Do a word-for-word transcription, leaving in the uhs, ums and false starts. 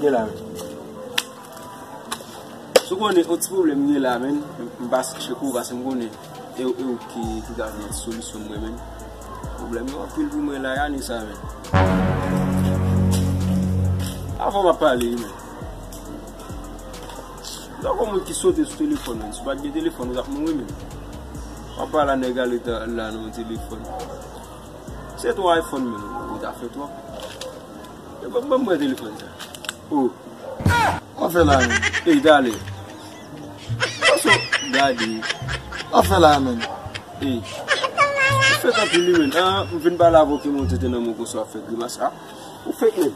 Gen la, men. Si w konnen, yon ti pwoblèm gen la, men. M pa chèk ou, paske m konnen. E, e ou ki, ki ka jwenn yon ti solisyon mwen, men. Pwoblèm yo anpil pou mwen la, ane sa, men. Avan m ap pale, men. Lè w konn moun ki sote sou telefòn, men. Si w pa t gen telefòn, ou t ap mouri, men. W ap pale a nèg ale ta-, la nan yon telefòn. Se twa iPhone, men. Ou ta fè twa. E ban, ban mwen telefòn sa. Oh. Anfen la, men. Ey, dale. Paske gade. Anfen la, men. Ey. Ou fèk anpil, wi, men. Ah, m vin pale avè w ke mwen te nan men w konsa w ap fè grimas. Ah, ou fèk, men.